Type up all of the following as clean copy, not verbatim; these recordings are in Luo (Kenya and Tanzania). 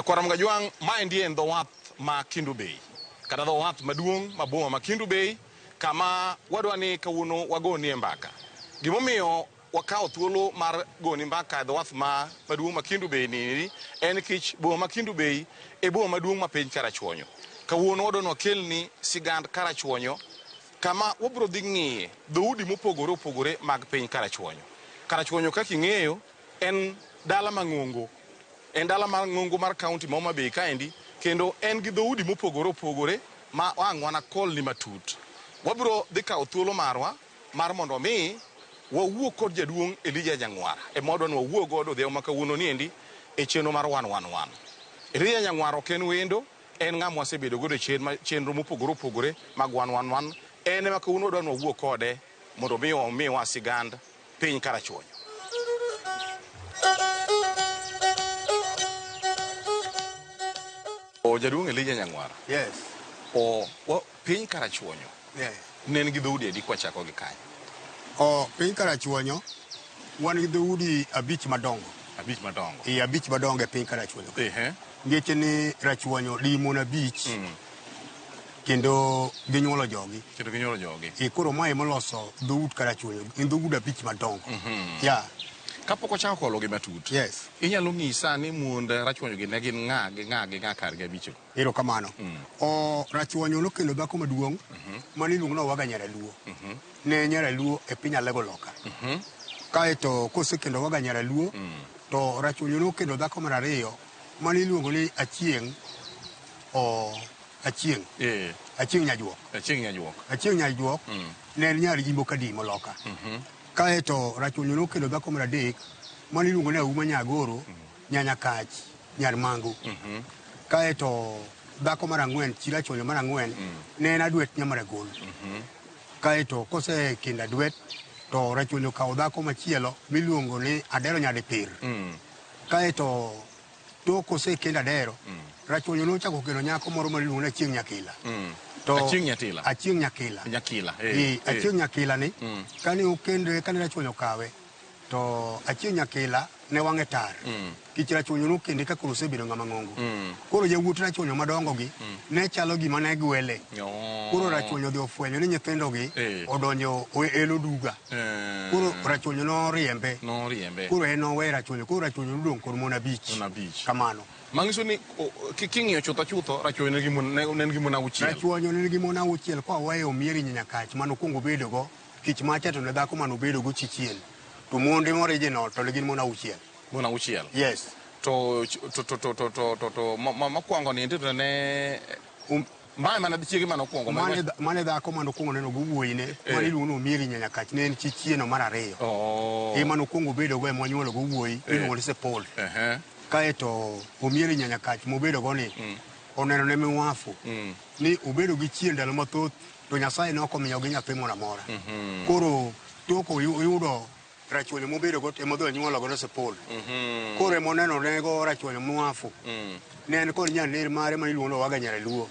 Nyakwar Mgajwang', maendi en dho wath ma Kendu Bay, kata dho wath maduong' ma boma ma Kendu Bay, kama wadwa ni kawuono wagonie mbaka. Gimomiyo wakawo thuolo mar goni mbaka e dho wath ma maduong' ma Kendu Bay ni en nikech boma ma Kendu Bay e boma maduong' ma piny Karachuonyo. Kawuono wadwa ni wakelni sigand Karachuonyo kama wabiro dhi ng'iye dhoudi mopogore opogore mag piny Karachuonyo. Karachuonyo kaka ing'eyo en dala mang'ongo. En dala mang'ongo mar kaunti ma Homa Bay kaendi kendo en gi dhoudi mopogore opogore ma ang' wanakolni matut. Wabiro dhi kawo thuolo marwa mar mondo mi wawuo kod jaduong' Elijah Nyang'wara ema wadwa ni wawuo godo odhiambo ma kawuono niendi e chenro mar 111. Elijah Nyang'wara ok en wendo, en ng'ama wasebedo godo e chenro mopogore opogore mag 111. En ema kawuono wadwa ni wawuo kode mondo mi omiwa sigand piny Karachuonyo. O jaduong' Elijah Nyang'wara. Yes. O wa, piny Karachuonyo. Yeah. Ne en gi dhoudi adi kwachako gi kanyo? O piny Karachuonyo wan gi dhoudi abich madongo. Abich madongo. E abich madongo e piny Karachuonyo. Ehe. Ngeche ni Rachuonyo di mon abich. Kendo ginyuolo jogi. Kendo ginyuolo jogi. E koro mae moloso dhout Karachuonyo, en dhoudi abich madongo. Yeah. Kapok wachako kologi matut. Yes. Inyalo ng'isa ni mond Rachuonyo gi ne gin ng'a gi ng'a gi ng'a kargi abichgo? Erokamano. O Rachuonyo nokendo dhako maduong' mane iluongo ni Owaga Nyaraluo. Ne en Nyaraluo e piny Alego loka. Kaeto kosekendo Owaga Nyaraluo, to Rachuonyo nokendo dhako mar ariyo mane iluongo ni Achieng' o Achieng'. Achieng' Nyajuok. Achieng' Nyajuok. Achieng' Nyajuok ne en nyar Imbo Kadimo loka. Kaeto Rachuonyo nokendo dhako mar adek mane iluongo ni Auma Nyagoro, Nyanyakach, nyar Mangu. Kaeto dhako mar ang'wen, chi Rachuonyo mar ang'wen, ne en Adwet Nyamaragol. Kaeto kosekendo Adwet, to Rachuonyo okawo dhako machielo miluongo ni Adero Nyadipir. Kaeto tok kosekend Adero, Rachuonyo nochako kendo nyako moro ma iluongo ni Achieng' Nyakila. To Achieng' Nyatila. Achieng' Nyakila. Nyakila. Eh, Achieng' Nyakila ni, kane okendre, kane Rachuonyo okawe, to Achieng' Nyakila ne wang'e tar. Kich Rachuonyo nokende ka koro osebedo ng'ama ng'ongo. Koro yawuot Rachuonyo madongo gi ne chalo gima ne gwele. Koro Rachuonyo odhi ofwenyo ni nyithindo gi odonjo elo duga. Koro Rachuonyo noriembe. Noriembe. Koro en nowe Rachuonyo. Koro Rachuonyo nodong' kod mon abich. Mon abich. Kamano. Manyiso ni king'iyo chutho chutho Rachuonyo ne nigi mon auchiel. Rachuonyo ne nigi mon auchiel koweyo Omieri Nyakach mane okwongo obedogo. Kich macha to ne dhako mane obedogo chi chien. To monde original to ne gin mon auchiel. Mon auchiel. Yes. To to to to to to to to mokwongo ni to ne mae mana chiege mane okwongo. Mane dhako mane okwongo neno go wuoyine mane iluongo ni Omieri Nyakach ne en chi chieno mar ariyo. Ema nokwongo obedogo ema onyuolo go wuoyi iluongo ni Sepol. Kaeto Omieri Nyakach mobedogo ni oneno ne miwafu ni obedo gi chien ndalo mathoth to Nyasaye ne ok omiyogi nyathi moro amora. Koro tok oyudo Rachuonyo mobedo go ema odhi onyuolo godo Sepol. Koro ema oneno nego Rachuonyo mwafu. Ne en kod nyaner mare mane iluongo ni Owaga Nyaraluo.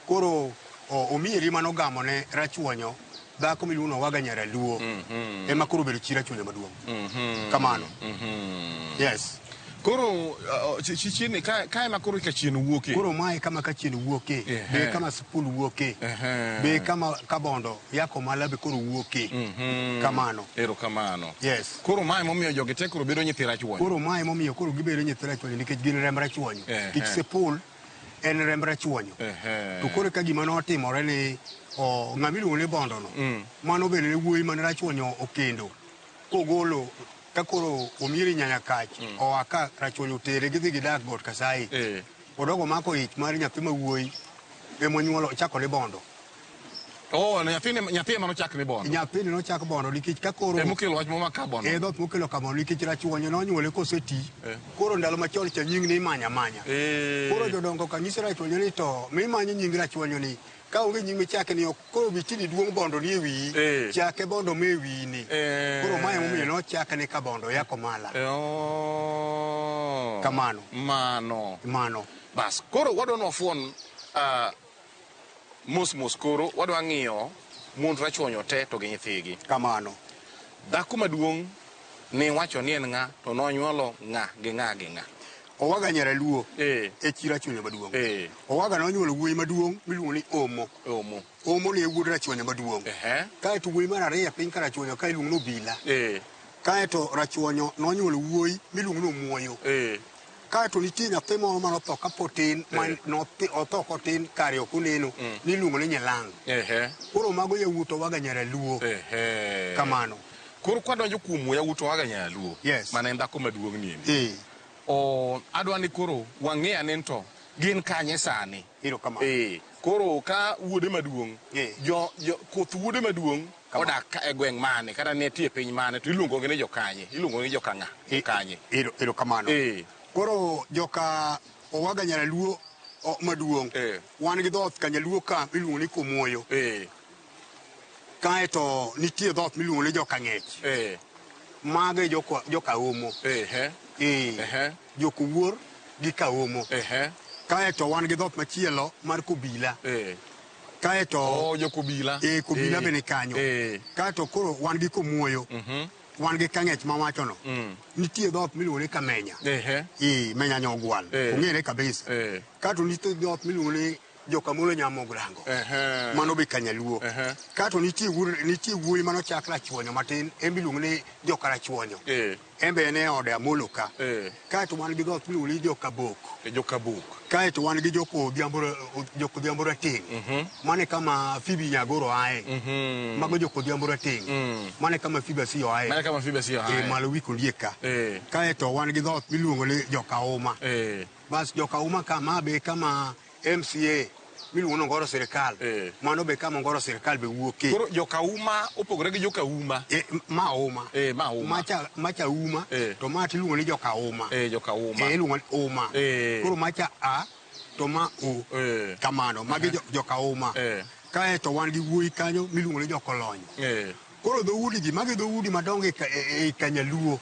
Koro Omieri mane ogamo ne Rachuonyo dhako miluongo ni Owaga Nyaraluo ema koro obedo chi Rachuonyo maduong'. Kamano. Yes. Koro chien ka ema koro ka chien wuoke. Koro mae kama ka chien wuoke. Be kama Sepol wuoke. Be kama Kabondo Yako Mala be koro wuoke. Kamano. Erokamano. Yes. Koro mae momiyo jogi te koro bedo nyithi Rachuonyo. Koro mae momiyo koro gibedo nyithi Rachuonyo nikech gin remb Rachuonyo. Nikech Sepol en remb Rachuonyo. To koro ka gima notimore ni ng'ama iluongo ni Bondo no, mano bende ne wuoyi mane Rachuonyo okendo kogolo ka koro Omieri Nyanyakach oa ka Rachuonyo otere gidhi gidak Got Kasai. Odogo mako ich mar nyathi ma wuoyi emonyuolo ochako ni Bondo. Oh, nyathi ema nochak ni Bondo. Nyathini nochak Bondo nikech ka koro Emokelo wach moma ka Bondo. E dhoot mokelo Kabondo nikech Rachuonyo nonyuole koseti. Koro ndalo machon cha nying ne imanyo amanya. Koro jodongo ka nyiso Rachuonyo ni to mimanyo nying Rachuonyo ni ka onge nying michake ni ok koro bitini duong' Bondo ni e wiyi. Chake Bondo me wiyi ni. Koro mae emomiyo nochake ni Kabondo Yako Mala. Kamano. Mano. Mano. Bas, koro wadwa ni wafuon mos mos koro wadwa ng'iyo mond Rachuonyo te to gi nyithigi. Kamano. Dhako maduong' ni wacho ni en ng'a to nonyuolo ng'a gi ng'a gi ng'a. Owaga Nyaraluo e chi Rachuonyo maduong'. Owaga nonyuolo wuoyi maduong' miluongo ni Omo. Omo. Omo ne wuod Rachuonyo maduong'. Kaeto wuoyi mar ariyo e piny ka Rachuonyo ka iluongo ni Obila. Kaeto Rachuonyo nonyuolo wuoyi miluongo ni Omuoyo. Kaeto nitie nyathi moro manotho kapod tin, ma otho kotin kare ok oneno, niluongo ni Nyilang'. Koro mago yawuot Owaga Nyaraluo. Kamano. Koro kwadonjo kuom yawuot Owaga Nyaraluo, mane en dhako maduong' ni endi. Adwa ni koro wang'e ane ni to gin kanye sani. Koro ka wuode maduong', koth wuode maduong' odak e gweng' mane kata nitie piny mane to iluongo gi ni jokanye, iluongo ni jokang'a, jokanye. Erokamano. Koro joka Owaga Nyaraluo maduong', wan gi dhoot Kanyaluo ka miluongo ni Komuoyo. Kaeto nitie dhoot miluongo ni Jokang'ech. Mago e joka Omo. Jokowuor gi Kaomo. Kaeto wan gi dhoot machielo mar Kobila. Kaeto Jokobila. Kobila be ni kanyo. Kaeto koro wan gi Komuoyo. Wan gi Kang'ech mawacho no. Nitie dhoot miluongo ni Kamenya. Menya Nyogwal. Ong'ere kabisa. Kaeto nitie dhoot miluongo ni Jokamolo Nyamogrango. Mano be Kanyaluo. Kaeto nitie wuoyi manochak Rachuonyo matin, en be iluongo ni Jokarachuonyo. En be en e ode Amolo ka. Kaeto wan gi dhoot miluongo ni Jokabok. Jokabok. Kaeto wan gi Jokodhiambo Rateng'. Mano e kama Phoebe Nyagoro ae. Mago Jokodhiambo Rateng'. Mano e kama Phoebe Asiyo ae. Mano e kama Phoebe Asiyo ae. Malo wi Kondiek ka. Kaeto wan gi dhoot miluongo ni Jokauma. Bas Jokauma ka ma be kama MCA miluongo ni Ongoro Sirikal. Mano be kama Ongoro Sirikal be wuokie. Koro Jokauma opogore gi Jokauma. Ma Uma. Ma Uma. Macha Uma. To ma tiluongo ni Jokauma. Jokauma. Iluongo ni Uma. Koro macha A to ma O. Kamano magi Jokauma. Kaeto wan gi wuoyi kanyo miluongo ni Jokolony. Koro dhoudi gi magi dhoudi madongo e Kanyaluo.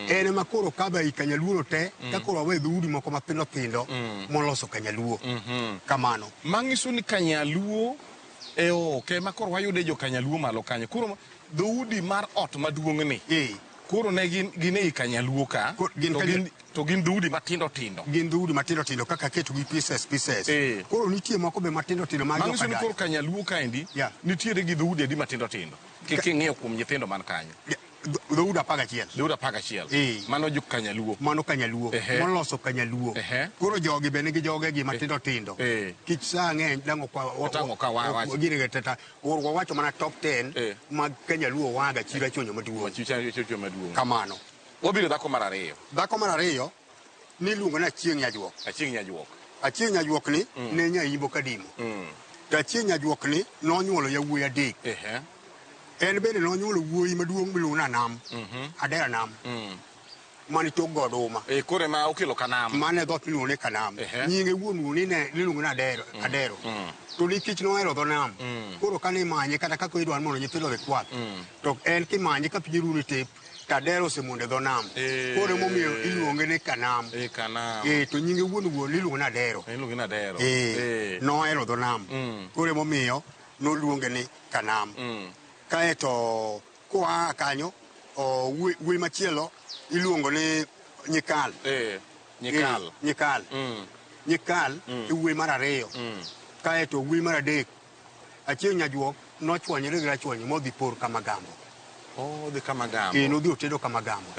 En ema koro kaba e Kanyaluo no te, ka koro wawe dhoudi moko matindo tindo moloso Kanyaluo. Kamano. Manyiso ni Kanyaluo e oke ma koro wayude jo Kanyaluo malo kanyo. Koro dhoudi mar ot maduong' ni. Koro ne gin ei Kanyaluo ka, to gin dhoudi matindo tindo. Gin dhoudi matindo tindo kaka keto gi pieces pieces. Koro nitie moko be matindo tindo mag Manyiso ni koro Kanyaluo kaendi nitiere gi dhoudi adi matindo tindo. King'iyo kuom nyithindo man kanyo. Dhoudi 11. Dhoudi 11. Mano jo Kanyaluo. Mano Kanyaluo. Moloso Kanyaluo. Koro jogi be nigi jogegi matindo tindo. Kich saa ng'eny dang' ok gini teta. Wawacho mana top 10 mag Kanyaluo Owaga chi Rachuonyo maduong'. Kamano. Wabiro dhako mar ariyo. Dhako mar ariyo niluongo ni Achieng' Nyajuok. Achieng' Nyajuok. Achieng' Nyajuok ni ne nyaimbo Kadimo. To Achieng' Nyajuok ni nonyuolo yawuoyi adek. En bende nonyuolo wuoyi maduong' miluongo ni Anam. Adera Nam. Mane tok god Uma. Koro ema okelo Kanam. Mane dhoot miluongo ni Kanam. Nyinge wuon wuon ni iluongo ni Adero. Adero. To nikech nohero dho nam. Koro kane imanye kata kaka idwaro mondo nyithindo odhi kwath. To en kimanye ka piny ruo tep, to Adero osemondo e dho nam. Koro emomiyo iluonge ni Kanam. Kanam. To nyinge wuon wuon iluongo ni Adero. Iluonge ni Adero. Nohero dho nam. Koro emomiyo noluonge ni Kanam. Kaeto koa kanyo, wuoyi machielo iluongo ni Nyikal. Nyikal. Nyikal. Nyikal e wuoyi mar ariyo. Kaeto wuoyi mar adek, Achieng' Nyajuok nochwanyore gi Rachuonyo modhi por Kamagambo. Odhi Kamagambo. Nodhi otedo Kamagambo.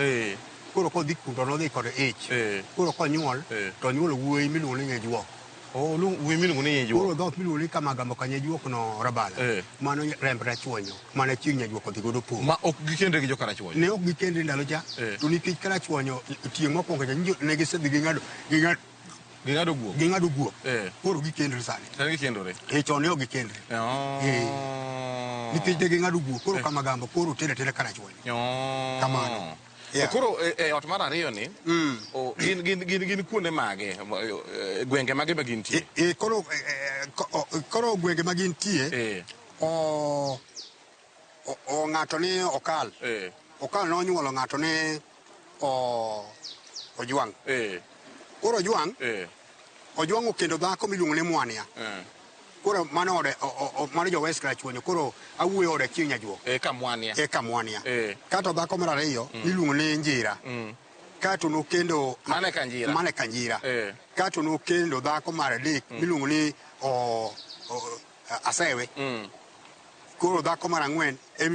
Koro kodhi kuno nodhi kod ich. Koro konyuol, to onyuolo wuoyi miluongo ni Nyajuok. Wuoyi miluongo ni Nyajuok. Koro dhoot miluongo ni Kamagambo ka Nyajuok no Rabala. Mano remb Rachuonyo, mane Achieng' Nyajuok odhi godo por. Ma ok gikendre gi joka Rachuonyo? Ne ok gikendre ndalo cha. To nikech Karachuonyo tieng' mokwongo cha ne gisedhi ging'ado guok. Ging'ado guok. Koro gikendre sani. Sani gikendore. Chon ne ok gikendre. Nikech ne ging'ado guok, koro Kamagambo koro otere atera Karachuonyo. Kamano. Koro e ot mar ariyo ni, gin kuonde mage, gwenge mage ma gintie? Koro gwenge ma gintie, ng'ato ni Okal. Okal nonyuolo ng'ato ni Ojwang'. Koro Ojwang', Ojwang' okendo dhako miluongo ni Mwania. Koro mano ode, mano jo West Karachuonyo. Koro awuoyo ode Achieng' Nyajuok. Ka Mwania. Ka Mwania. Kato dhako mar ariyo iluongo ni Njira. Kato nokendo Mane Kanjira. Mane Kanjira. Kato nokendo dhako mar adek miluongo ni Asewe. Koro dhako mar ang'wen ema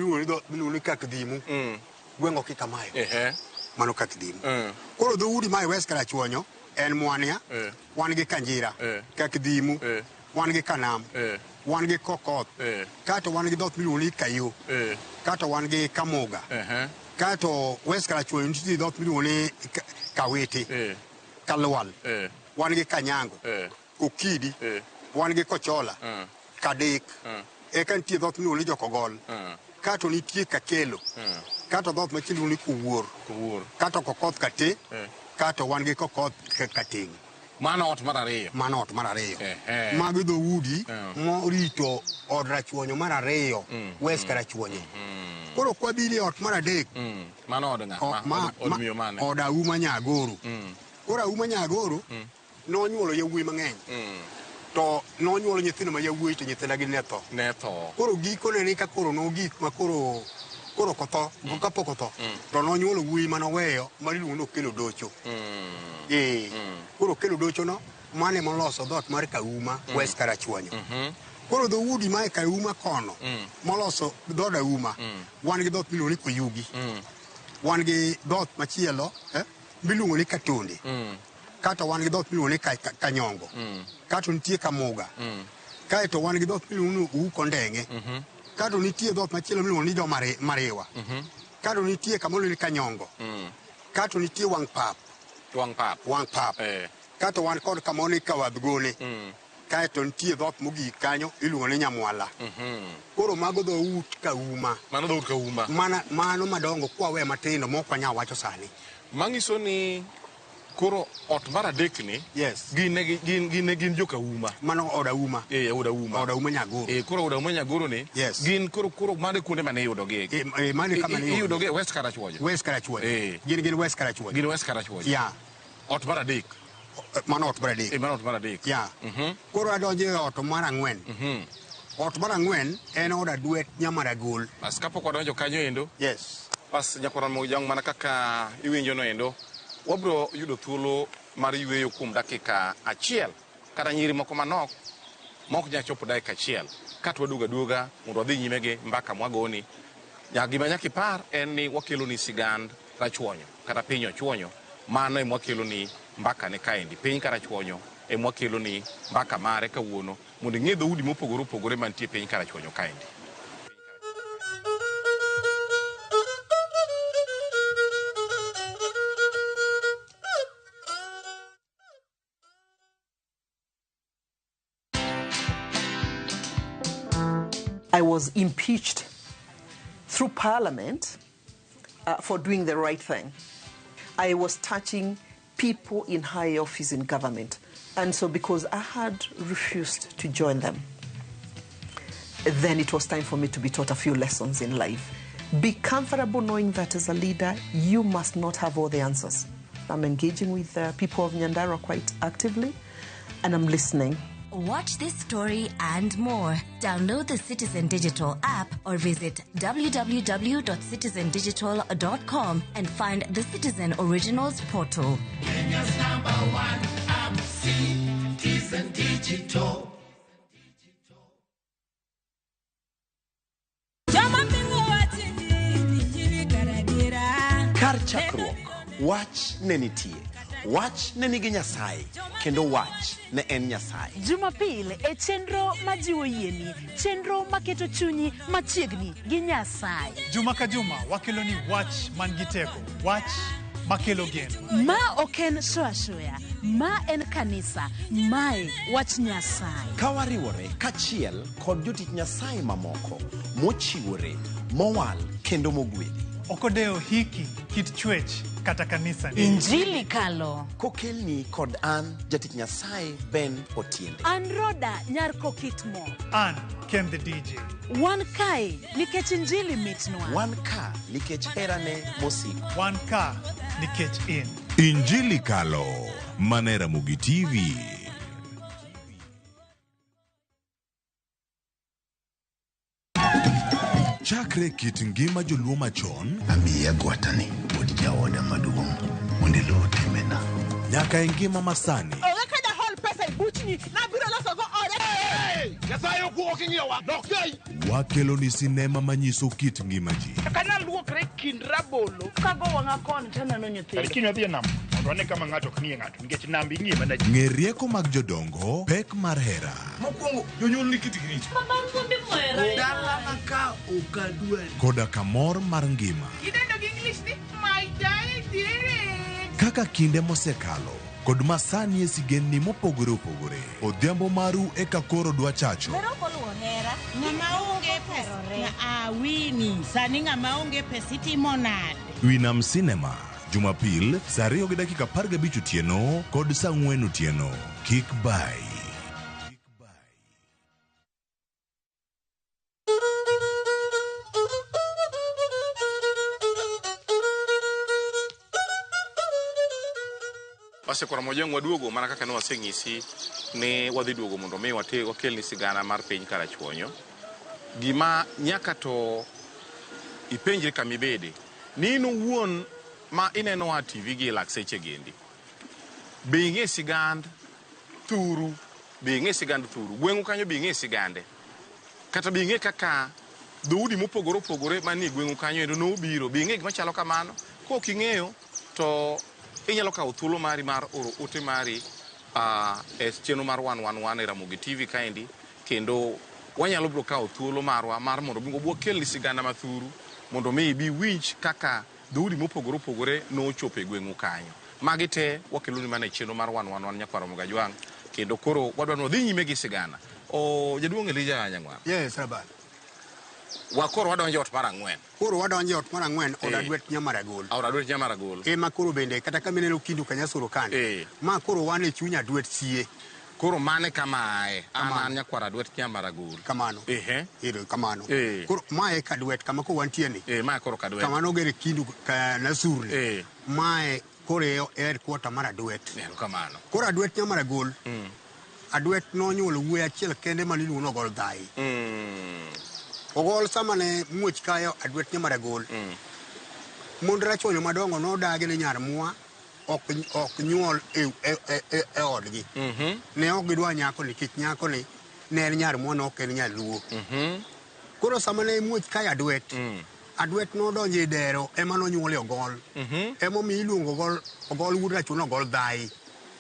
miluongo ni Kakdhimu. Gweng'o Kikamayo. Mano Kakdhimu. Koro dhoudi ma e West Karachuonyo en Mwania, wan gi Kanjira, Kakdhimu, wan gi Kanam, wan gi Kokoth, kato wan gi dhoot miluongo ni Kayo, kato wan gi Kamoga, kato West Karachuonyo nitie dhoot miluongo ni Kawete, Kalwal, wan gi Kanyango, Okidi, wan gi Kochola, Kadek, eka nitie dhoot miluongo ni Jokogol, kato nitie Kakelo, kato dhoot machielo ni Kowuor, kato Kokoth Kate, kato wan gi Kokoth Kateng'. Mano ot mar ariyo. Mano ot mar ariyo. Mago dhoudi morito od Rachuonyo mar ariyo, West Karachuonyo. Koro kwabiro e ot mar adek. Mano od ng'a? Od miyo mane? Od Auma Nyagoro. Koro Auma Nyagoro nonyuolo yawuoyi mang'eny. To nonyuolo nyithindo ma yawuoyi to nyithinda gi ne tho. Ne tho. Koro gikone ni ka koro nogik ma koro koro kotho, kapok otho, to nonyuolo wuoyi manoweyo mar iluongo ni Okelo Docho. Koro Okelo Docho no, mane moloso dhoot mar Kauma, West Karachuonyo. Koro dhoudi ma e Kauma kono, moloso dhood Auma, wan gi dhoot miluongo ni Koyugi. Wan gi dhoot machielo, miluongo ni Katonde. Kato wan gi dhoot miluongo ni Kanyongo. Kato nitie Kamuga. Kaeto wan gi dhoot miluongo ni Uuko Ndeng'e. Kato nitie dhoot machielo miluongo ni Jo Mariwa. Kato nitie kamoro ni Kanyongo. Kato nitie Wang' Pap. Wang' Pap. Wang' Pap. Kato wan kod kamoro ni Kawadhgone. Kaeto nitie dhoot mogik kanyo iluongo ni Nyamwala. Koro mago dhout Kauma. Mano dhout Kauma. Mano madongo kwawe matindo mok wanyal wacho sani. Manyiso ni koro ot mar adek ni, Yes. gin ne gin jo Kauma. Mano od Auma. Od Auma. Od Auma Nyagoro. Koro od Auma Nyagoro ni, Yes. gin koro mane kuonde mane iyudogi? Mane kama ne iyudogi West Karachuonyo. West Karachuonyo. Gin West Karachuonyo. Gin West Karachuonyo. Yeah. Ot mar adek. Mano ot mar adek. Mano ot mar adek. Yeah. Koro adonjo e ot mar ang'wen. Ot mar ang'wen en od Adwet Nyamaragol. Bas kapok wadonjo kanyo endo. Yes. Bas nyakwara Mojang mana kaka iwinjo no endo. Wabro yudo thuolo mar yweyo kuom dakika achiel kata nyiri moko manok mok nyal chopo dakika achiel kato waduogo aduoga mondo wadhi nyime gi mbaka mwagoni. Gima nyaka ipar en ni wakeloni sigand Rachuonyo kata piny Ochuonyo, mano ema wakeloni mbaka ne kaendi. Piny Karachuonyo ema wakeloni mbaka mare kawuono mondo ing'e dhoudi mopogore opogore mantie piny Karachuonyo kaendi. I was impeached through Parliament for doing the right thing. I was touching people in high office in government. And so because I had refused to join them, then it was time for me to be taught a few lessons in life. Be comfortable knowing that as a leader, you must not have all the answers. I'm engaging with the people of Nyandarua quite actively, and I'm listening. Watch this story and more. Download the Citizen Digital app or visit www.citizendigital.com and find the Citizen Originals portal. Kenya's #1 app, Citizen Digital. Kar chakruok, wach ne nitie. Wach ne nigi Nyasaye, kendo wach ne en Nyasaye. Jumapil e chenro majiwo yieni, chenro maketo chunyi machiegni gi Nyasaye. Juma ka juma wakelo ni wach man gi teko, wach makelo geno. Ma ok en show ashoya, ma en kanisa, mae wach Nyasaye. Ka wariwore kaachiel kod jotich Nyasaye mamoko mochiwore, mowal kendo mogwedhi. Ok odewo hiki, kit chwech kata kanisa ni. Injili kalo. Kokelni kod an jatich Nyasaye Ben Otiende. An Roda nyar Kokitmo. An Ken the DJ. Wan kae nikech Injili mitnwa. Wan ka nikech herane mosiko. Wan ka nikech in. Injili kalo. Mane Ramogi TV. Chakre kit ngima joluo machon. Amiya gwatani wuod jaoda maduong'. Mondo iluw timbena. Nyaka e ngima masani. Onge ka dahol pesa e buchni, nabiro losogo oda. Nyasaye okuo king'iyowa, dok gai. Wakeloni sinema manyiso kit ngima ji. Ok anyal luokre kind rabolo kago wang'a koni taneno nyithindo. Kiny wadhi e nam mondo wane kama ng'ato ok ng'iye ng'ato nikech nam ing'iye mana ji. Ng'e rieko mag jodongo, pek mar hera. Mokwongo, jonyuol ni kitgi richo. Dalana ka ok adwari. Koda kamor mar ngima. Idendo gi English ni my daddy. Kaka kinde mosekalo kod masani e sigendni mopogore opogore. Odhiambo maru eka koro dwa chacho. Ng'ama onge pesa awini sani ng'ama onge pesa itimo nade? Winam Cinema, Jumapil, saa 2:15 otieno kod saa 4 otieno. Kik bai. Wasekora mojang waduogo mana kaka ne waseng'isi ni wadhi duogo mondo mi wakelni sigana mar piny Karachuonyo. Gima nyaka to ipenjri kama ibede, ni in owuon ma inenowa TV gi e lak seche gendi. Be ing'e sigand thuru? Be ing'e sigand thuru? Gweng'u kanyo be ing'e sigande? Kata be ing'e kaka dhoudi mopogore opogore manie gweng'u kanyo endo nobiro? Be ing'e gima chalo kamano? Kok ing'eyo to inyalo kawo thuolo mari mar oro ote mari e chenro mar 111 e Ramogi TV kaendi, kendo wanyalo biro kawo thuolo marwa mar mondo mi wakelni sigana mathuru mondo mi ibi winj kaka dhoudi mopogore opogore nochopo e gweng'u kanyo. Magi te wakeloni mana e chenro mar 111 nyakwar Ramogi Ajwang', kendo koro wadwa ni wadhi nyime gi sigana. O jaduong' Elijah Nyang'war. Yes, Rabal. Wakoro wadonjo ot mar ang'wen. Koro wadonjo ot mar ang'wen, od Adwet Nyamaragol. Od Adwet Nyamaragol. Ema koro bende kata ka mineno Kindu Kanyasoro kani. Ma koro wan e chuny Adwet sie. Koro mane kama ae? An nyakwar Adwet Nyamaragol. Kamano. Ero kamano. Koro mae Kadwet kama koro wantie ni. Mae koro Kadwet. Kama nogere Kindu Kanasurni. Mae koro e headquarter mar Adwet. Ero kamano. Koro Adwet Nyamaragol. Adwet nonyuolo wuoyi achiel kende mane iluongo ni Ogol Dhai. Ogol sama ne muoch kayo Adwet Nyamaragol. Mond Rachuonyo madongo nodagi ni nyar mwa ok nyuol e odgi. Ne ok gidwa nyako nikech nyako ni ne en nyar mwa, ne ok en nyaluo. Koro sama ne muoch kayo Adwet, Adwet nodonjo e dero ema nonyuole Ogol. Emomiyo iluongo Ogol, Ogol wuod Rachuonyo Ogol Dhai.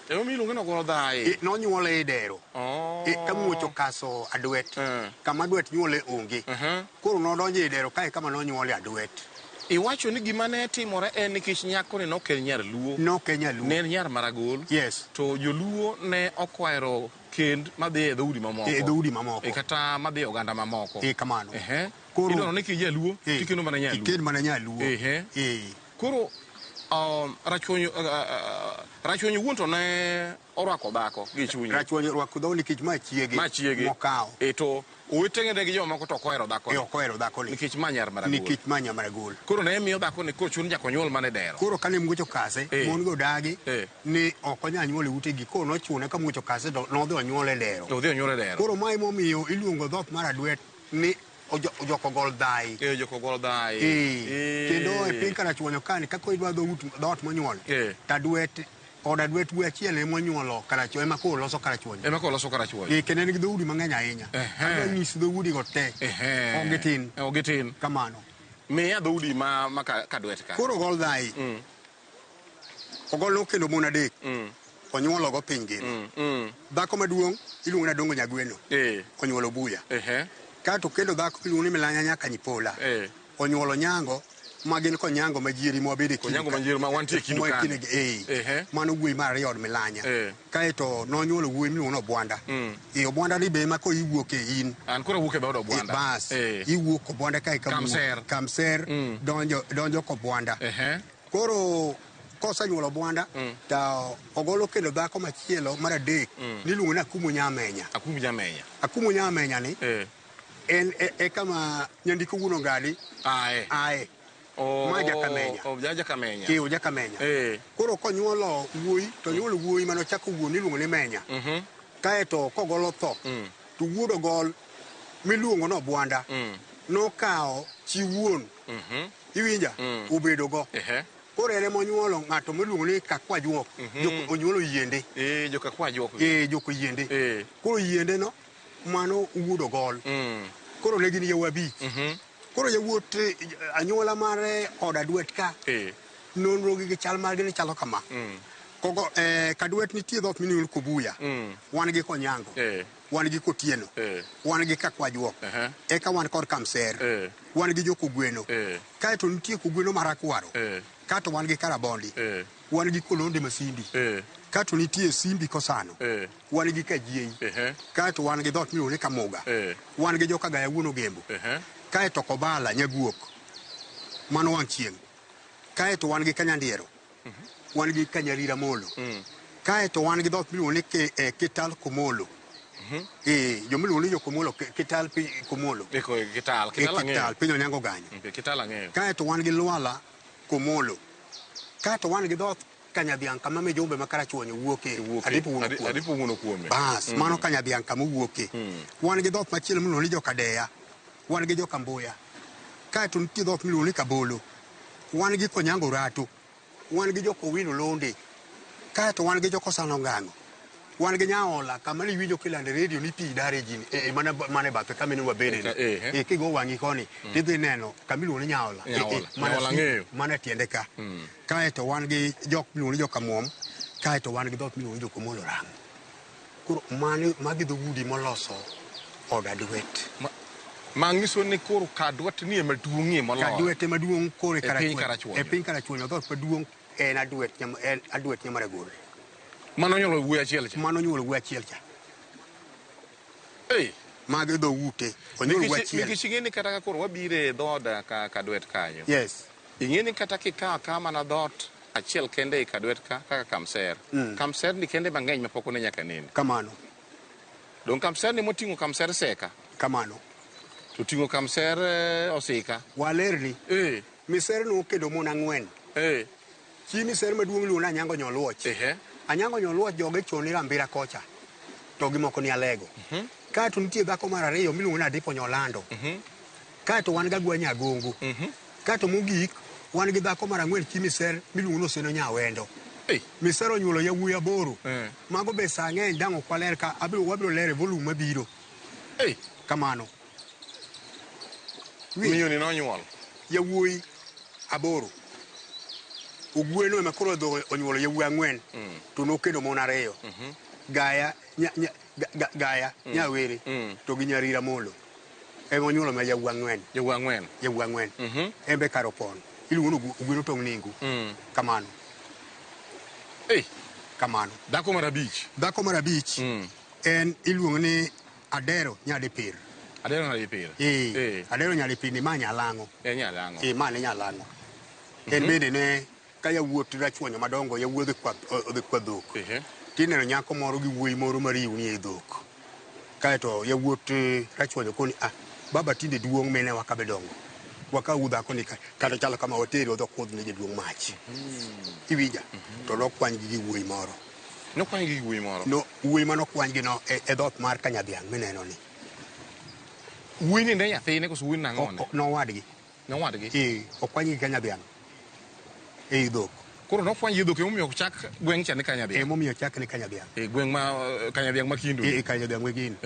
Emomiyo iluonge ni Ogol Dhai. Nonyuole e dero. Ka muoch okaso Adwet, kama Adwet nyuole onge. Koro nodonjo e dero kae kama nonyuole Adwet. Iwacho ni gima ne timore en nikech nyako ni nok en nyar Luo. Nok en nyar Luo. Ne en nyar Maragol. Yes. To joluo ne okwero kend madhi e dhoudi mamoko. E dhoudi mamoko. Kata madhi e oganda mamoko. Kamano. Koro idwaro ni kijaluo, tikendo mana nyaluo. Ikend mana nyaluo. Koro Rachuonyo wuon to ne orwako dhako gi chunye. Rachuonyo orwako dhako nikech ma chiege. Ma chiege. Mokawo. To owetene gi jomamoko to ok ohero dhako. Ok ohero dhako ni. Nikech ma nyar Maragol. Nikech ma nyar Maragol. Koro ne miyo dhako ni koro chuny nyaka onyuol mana e dero. Koro kane muoch okase, mon go dagi ni ok onyal nyuol e utegi. Koro nochune ka muoch okase to nodhi onyuol e dero. Odhi onyuol e dero. Koro ma emomiyo iluongo dhoot mar Adwet ni Ojoko Gol Dhai. Ojoko Gol Dhai. Kendo e piny Karachuonyo kani kaka idwa dhoot monyuol, to Adwet od Adwet wuoyi achiel ema onyuolo Karachuonyo, ema koro loso Karachuonyo. Ema koro loso Karachuonyo. Kendo en gi dhoudi mang'eny ahinya. Adwa nyisi dhoudi go te. Ok gitin. Ok gitin. Kamano. Miya dhoudi ma Kadwet ka. Koro Ogol Dhai. Ogol nokendo mon adek. Onyuolo go piny ngima. Dhako maduong' iluongo ni Adongo Nyagweno. Onyuolo Buya. Kato kendo dhako iluongo ni Milanya nyaka Nyipola. Onyuolo Nyango ma gin konyango ma jieri mwabede kindu. Konyango ma jieri ma wantie kindu kanyo. Mano wuoyi mar ariyo od Milanya. Kaeto nonyuolo wuoyi miluongo ni Obwanda. Obwanda ni be ema koro iwuok e in. An koro awuok e dhood Obwanda. Bas. Iwuok Obwanda kae ka Kamser. Kamser donjo Kobwanda. Koro kosenyuolo Obwanda to Ogolo kendo dhako machielo mar adek niluongo ni Akumu Nyamenya. Akumu Nyamenya. Akumu Nyamenya ni en e kama nyandiko wuon Ongali ae. Ma Jakamenya. Jakamenya. Ojakamenya. Koro konyuolo wuoyi to nyuolo wuoyi mane ochako wuon iluongo ni Menya. Kaeto kogolo tho to wuod Ogol miluongo ni Obwanda nokawo chi wuon. Iwinja? Obedo go. Koro en ema onyuolo ng'ato miluongo ni Kakwajuok. Onyuolo yiende. Jokakwajuok. Joko yiende. Koro yiende no mano wuod Ogol. Koro ne gin yawuoyi abich. Koro yawuot anyuola mar od Adwet ka. Nonro gi chal margi ne chalo kama. Kogo Kadwet nitie dhoot miluongo ni Kobuya. Wan gi Konyango. Wan gi Kotieno. Wan gi Kakwajuok. Eka wan kod Kamser. Wan gi Jokogweno. Kaeto nitie Kogweno marakwaro. Kato wan gi Karabondi. Wan gi Kolonde Masindi. Kato nitie Simbi Kosano. Wan gi Kajiei. Kaeto wan gi dhoot miluongo ni Kamuga. Wan gi Jokagaya wuon Ogembo. Kaeto Kobala Nyaguok. Mano wang' chieng'. Kaeto wan gi Kanyandiero. Wan gi Kanyarira Molo. Kaeto wan gi dhoot miluongo ni Kital Komolo. Joma iluongo ni Jokomolo, Kital Komolo. Kital, Kital, piny Onyango Ganyo. Kital ang'eyo. Kaeto wan gi Lwala Komolo. Kaeto wan gi dhoot Kanyadhiang' kama Mijumbe ma Karachuonyo wuoke. Adipo wuon kuome. Bas, mano Kanyadhiang' kama owuoke. Wan gi dhoot machielo miluongo ni Jokadeya. Wan gi Jokambuya. Kaeto nitie dhoot miluongo ni Kabolo. Wan gi Konyango Rato. Wan gi Jokowino Londe. Kaeto wan gi Jokosano Ngang'o. Wan gi Nyaola kama ne iwinjo kilando e redio ni pi dar e ji mana e bathe kama ne wabede ni. Kigo wang'i koni tidhi neno kama iluongo ni Nyaola. Mana e tiende ka. Kaeto wan gi jok miluongo ni Jokamuom. Kaeto wan gi dhoot miluongo ni Jokomolo Ramo. Koro magi dhoudi moloso od Adwet. Manyiso ni koro Kadwet ni ema duong'ie moloyo. Kadwet ema duong' koro e piny Karachuonyo. E piny Karachuonyo dhoot maduong' en Adwet, en Adwet Nyamaragol. Mano onyuolo wuoyi achiel cha. Mano onyuolo wuoyi achiel cha. Magi dhoute. Onyuolo wuoyi achiel. Nikech ing'e ni kata ka koro wabiro e dhood ka Kadwet kanyo. Yes. Ing'e ni kata kikawo akawa mana dhoot achiel kende e Kadwet ka kaka Kamser. Kamser ni kende mang'eny mapok one nyaka nene. Kamano. Dong' Kamser ni moting'o Kamser Seka. Kamano. To ting'o Kamser Osika. Walerni. Miser nokendo mon ang'wen. Chi miser maduong' iluongo ni Anyango Nyoluoch. Anyango Nyoluoch joge chon ni Rambira kocha. To gi moko ni Alego. Kaeto nitie dhako mar ariyo miluongo ni Adipo Nyolando. Kaeto wan gi Agwa Nyagongo. Kaeto mogik wan gi dhako mar ang'wen chi miser miluongo ni Oseno Nyawendo. Miser onyuolo yawuoyi aboro. Mago be saa ng'eny dang' ok waler ka wabiro lero e volume mabiro. Kamano. Miyo ni nonyuolo yawuoyi aboro. Ogweno ema koro onyuolo yawuoyi ang'wen. To nokendo mon ariyo. Gaya Gaya Nyawere to gi Nyarira Molo. Ema onyuolo ma yawuoyi ang'wen. Yawuoyi ang'wen. Yawuoyi ang'wen. En be kar opon. Iluongo ni Ogweno tong' nengo. Kamano. Kamano. Dhako mar abich. Dhako mar abich en iluongo ni Adero Nyadipir. Adero Nyadipir. Adero Nyadipir ni ma Nyalang'o. Nyalang'o. Ma ne Nyalang'o. En bende ne ka yawuot Rachuonyo madongo yawuoyi odhi kwa dhok. Tineno nyako moro gi wuoyi moro mariwni e dhok. Kaeto yawuot Rachuonyo koni baba tinde duong' mine wa ka be dongo. Wakaw dhako ni kata chalo kama wateri odhi okudh ne jaduong' mach. Iwinja? To nokwany gi wuoyi moro. Nokwany gi wuoyi moro? No, wuoyi manokwany gi no e dhoot mar Kanyadhiang' mineno ni. Wuoyi ni ne nyathine koso wuoyi nang'one? Nowadgi. Nowadgi? Okwany gi Kanyadhiang' ei dhok. Koro nokwany gi dhok emomiyo ochak gweng' cha ni Kanyadhiang'. Emomiyo ochak ni Kanyadhiang'. Gweng' ma Kanyadhiang' ma Kindu. Kanyadhiang' ma Kindu.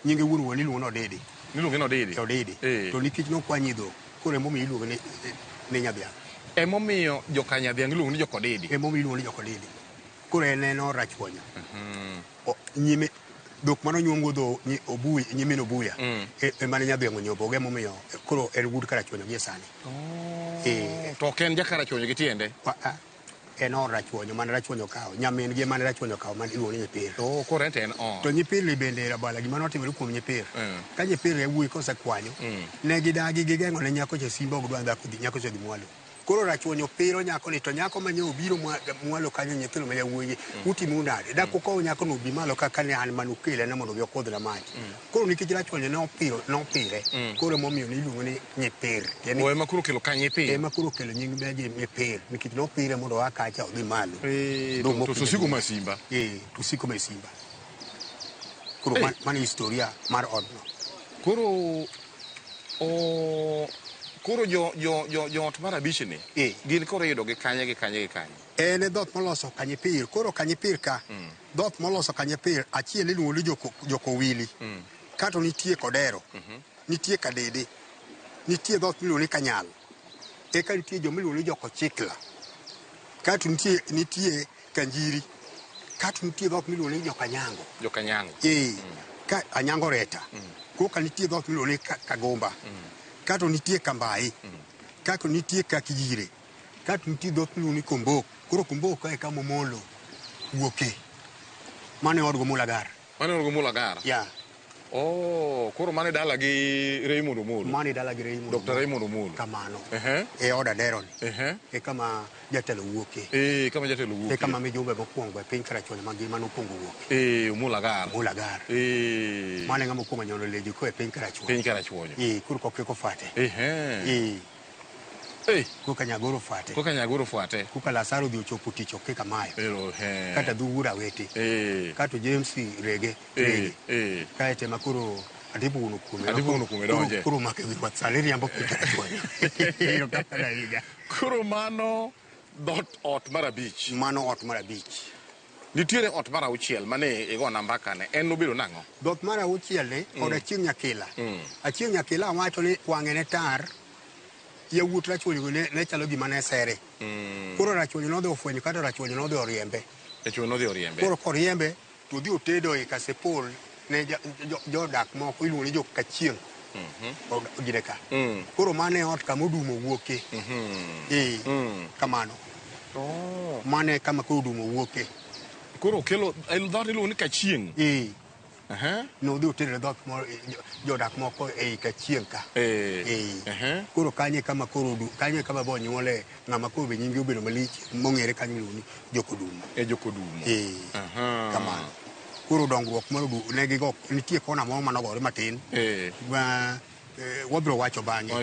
Nyinge wuon wuon iluongo ni Odidi. Niluonge ni Odidi? Odidi. To nikech nokwany dhok, koro emomiyo iluonge ni Nyadhiang'. Emomiyo Jokanyadhiang' iluongo ni Jokodidi. Emomiyo iluongo ni Jokodidi. Koro en en Rachuonyo. Nyime dhok mane onyuomgo dho Obuya, nyimin Obuya. Ema ne Nyadhiang' onyombogo emomiyo koro en wuod Karachuonyo gie sani. To ok en jakarachuonyo gi tiende? En or Rachuonyo mane Rachuonyo okawo. Nyamin gi mane Rachuonyo okawo mane iluongo ni Nyipir. Koro en to en or. To Nyipir bende Rabala gima notimore kuom Nyipir. Ka Nyipir yawuoyi kosekwanyo, ne gidagi gigeng'o ne nyako cha simba ok dwa dhako nyako cha dhi mwalo. Koro Rachuonyo piro nyako ni to nyako ma nyo obiro mwalo kanyo nyithindo ma yawuoyi utimo nade? Dak ukow nyako no obi malo kaka ne an manukele ne mondo obi okudhna mach. Koro nikech Rachuonyo ne opiro nopire, koro emomiyo ne iluongo ni Nyipir. Ema koro okelo ka Nyipir. Ema koro okelo nying be Nyipir nikech nopire mondo oa kacha odhi malo. To osiko ma simba. To osiko ma simba. Koro mano historia mar odno. Koro Koro jo jo jo jo ot mar abich ni gin koro iyudo gi kanye gi kanye gi kanye? En e dhoot moloso Kanyipir. Koro Kanyipir ka, dhoot moloso Kanyipir, achiel iluongo ni Jokowili. Kato nitie Kodero, nitie Kadede, nitie dhoot miluongo ni Kanyal. Eka nitie joma iluongo ni Jokochikla. Kato nitie, nitie Kanjiri. Kato nitie dhoot miluongo ni Jokanyango. Jokanyango. Ka Anyango Reta. Koka nitie dhoot miluongo ni Kagomba. Kato nitie Kambai. Kato nitie Kakijire. Kato nitie dhoot miluongo ni Kombok. Koro Kombok ka e kama Omolo wuoke. Mano e od Gomula Agar. Mano e od Gomula Agar? Yeah. Oh, koro mano e dala gi Raymond Omolo. Mano e dala gi Raymond. Dr. Raymond Omolo. Kamano. E od Adero ni. E kama jatelo wuoke. Kama jatelo wuoke. E kama mijumbe mokwongo e piny Karachuonyo mangima nokwongo wuoke. Omolo Agar. Omolo Agar. Mano e ng'ama okwongo nyuolo leji koa e piny Karachuonyo. Piny Karachuonyo. Koro kokiko fate. Koka Nyagoro fate. Koka Nyagoro fwate. Koka Lazaro odhi ochopo tich ok kika mayo. Kata Dhuwura Awete. Kato James Rege. Rege. Kae tema koro Adipo wuon okume. Adipo wuon okume donje. Koro make wi ruath sani riambo piny Karachuonyo. Erokamano ahinya. Koro mano dhoot ot mar abich. Mano ot mar abich. Nitiere ot mar auchiel mane igona mbaka ne, en nobedo nang'o? Dhoot mar auchiel ni od Achieng' Nyakila. Achieng' Nyakila wacho ni wang'e ne tar, yawuot Rachuonyo ne chalo gima ne sere. Koro Rachuonyo nodhi ofwenyo kata Rachuonyo nodhi oriembe. Rachuonyo nodhi oriembe. Koro koriembe to odhi otedo e Kasipul ne jodak moko iluongo ni jo Kachieng'. Gine ka. Koro mano e ot kama Odumo wuoke. Kamano. Mano e kama koro Odumo wuoke. Koro kelo dhoot iluongo ni Kachieng'. Nodhi otedo dhoot moro jodak moko ei Kachieng' ka. Koro kanyo e kama koro kanyo e kama bo nyuole ng'ama koro be nyinge obedo malich mong'ere kanyo iluongo ni Jokodumo. Jokodumo. Kamano. Koro dongruok mar Odumo ne gigo nitie kona moro manogore matin. Ma wabiro wacho bang'e.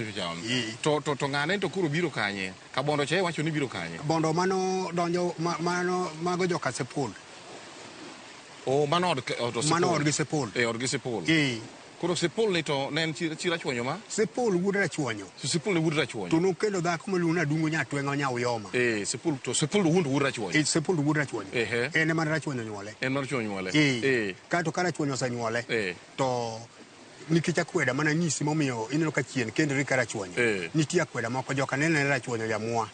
To ng'ane to koro biro kanye? Kabondo cha iwacho ni biro kanye? Bondo mano donjo mano mago joka Sepul. Oh, mano od Sepul. Mano od gi Sepul. Od gi Sepul. Koro Sepul ni to ne en chi Rachuonyo ma? Sepul wuod Rachuonyo. Sepul ne wuod Rachuonyo. To nokendo dhako miluongo ni Adungo Nyatweng'o Nyauyoma. Sepul to Sepul wuod Rachuonyo. Sepul wuod Rachuonyo. En ema Rachuonyo nyuole. En Rachuonyo nyuole. Kato ka Rachuonyo osenyuole to nikech akweda mana nyisi momiyo ineno ka chien kendri ka Rachuonyo. Nitie akweda moko joka nene Rachuonyo jamwa.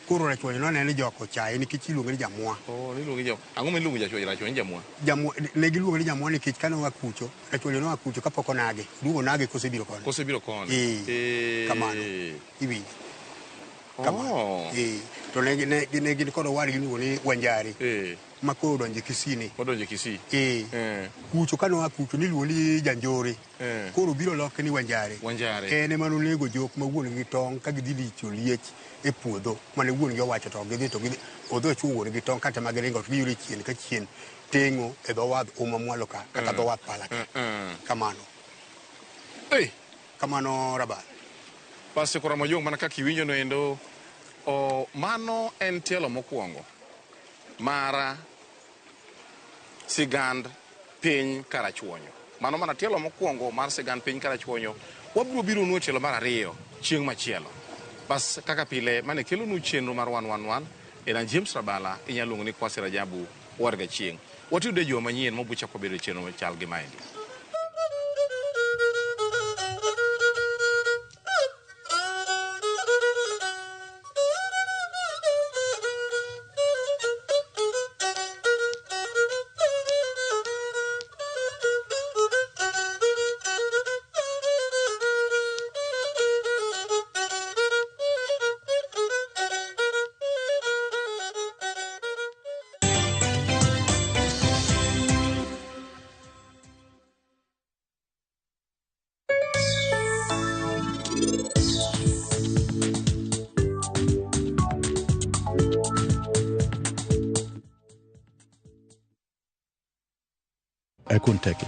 Koro Rachuonyo noneno ni joko chaye nikech iluonge ni jamwa. Oh, niluonge jamwa. Ang'o miluongo Rachuonyo Rachuonyo jamwa? Jamwa ne giluonge ni jamwa nikech kane oa kucho, Rachuonyo noa kucho kapok onage. Duogo onage kosebiro koni. Kosebiro koni. Kamano. Iwinjo. Kamano. To ne gin kod owadgi iluongo ni Wanjari. Ma koro odonjo Kisii ni. Odonjo Kisii. Kucho kane oa kucho niluongo ni Janjore. Koro biro loke ni Wanjare. Wanjare. En ema nonego jok ma wuon gi tong' ka gidhi licho liech e puodho mane wuon gi owacho to gidhi to gidhi odhi ochuo wuon gi tong' kata ma giringo to giyudo chien ka chien teng'o e dho wath uma mwalo ka kata dho wath pala ka. Kamano. Kamano Rabal. Basi koro Mojong mana kaka iwinjo no endo mano en tielo mokwongo mar sigand piny Karachuonyo. Mano mana tielo mokwongo mar sigand piny Karachuonyo. Wabiro biro nu e tielo mar ariyo chieng' machielo. Bas kaka pile mane kelonu chenro mar 111 en James Rabala inyalo luongo ni Kwasi Rajabu warga chieng'. Watiyudo e juma manyien mabuchako bedo e chenro machal gi maendi. I couldn't take it.